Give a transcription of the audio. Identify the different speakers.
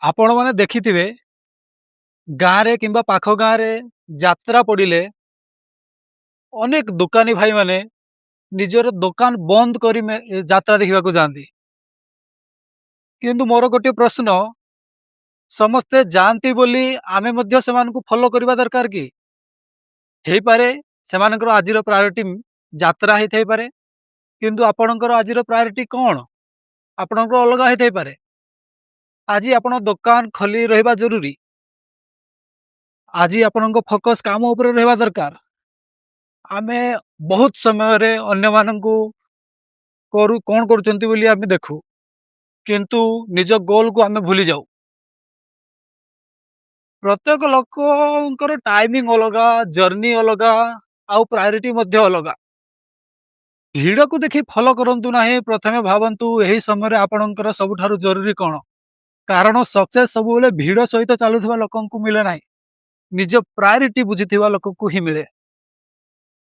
Speaker 1: ଆପଣମାନେ ଦେଖିଥିବେ, ଗାଁରେ କିମ୍ବା ପାଖ ଗାଁରେ ଯାତ୍ରା ପଡ଼ିଲେ ଅନେକ ଦୋକାନୀ ଭାଇମାନେ ନିଜର ଦୋକାନ ବନ୍ଦ କରି ଯାତ୍ରା ଦେଖିବାକୁ ଯାଆନ୍ତି। କିନ୍ତୁ ମୋର ଗୋଟିଏ ପ୍ରଶ୍ନ, ସମସ୍ତେ ଯାଆନ୍ତି ବୋଲି ଆମେ ମଧ୍ୟ ସେମାନଙ୍କୁ ଫଲୋ କରିବା ଦରକାର କି? ହେଇପାରେ ସେମାନଙ୍କର ଆଜିର ପ୍ରାୟୋରିଟି ଯାତ୍ରା ହେଇଥାଇପାରେ, କିନ୍ତୁ ଆପଣଙ୍କର ଆଜିର ପ୍ରାୟୋରିଟି କ'ଣ? ଆପଣଙ୍କର ଅଲଗା ହେଇଥାଇପାରେ। ଆଜି ଆପଣ ଦୋକାନ ଖୋଲି ରହିବା ଜରୁରୀ। ଆଜି ଆପଣଙ୍କ ଫୋକସ୍ କାମ ଉପରେ ରହିବା ଦରକାର। ଆମେ ବହୁତ ସମୟରେ ଅନ୍ୟମାନଙ୍କୁ କ'ଣ କରୁଛନ୍ତି ବୋଲି ଆମେ ଦେଖୁ, କିନ୍ତୁ ନିଜ ଗୋଲକୁ ଆମେ ଭୁଲି ଯାଉ। ପ୍ରତ୍ୟେକ ଲୋକଙ୍କର ଟାଇମିଂ ଅଲଗା, ଜର୍ଣ୍ଣି ଅଲଗା ଆଉ ପ୍ରାୟୋରିଟି ମଧ୍ୟ ଅଲଗା। ଭିଡ଼କୁ ଦେଖି ଫଲୋ କରନ୍ତୁ ନାହିଁ। ପ୍ରଥମେ ଭାବନ୍ତୁ, ଏହି ସମୟରେ ଆପଣଙ୍କର ସବୁଠାରୁ ଜରୁରୀ କ'ଣ? କାରଣ ସକ୍ସେସ୍ ସବୁବେଳେ ଭିଡ଼ ସହିତ ଚାଲୁଥିବା ଲୋକଙ୍କୁ ମିଳେ ନାହିଁ, ନିଜ ପ୍ରାୟୋରିଟି ବୁଝିଥିବା ଲୋକକୁ ହିଁ ମିଳେ।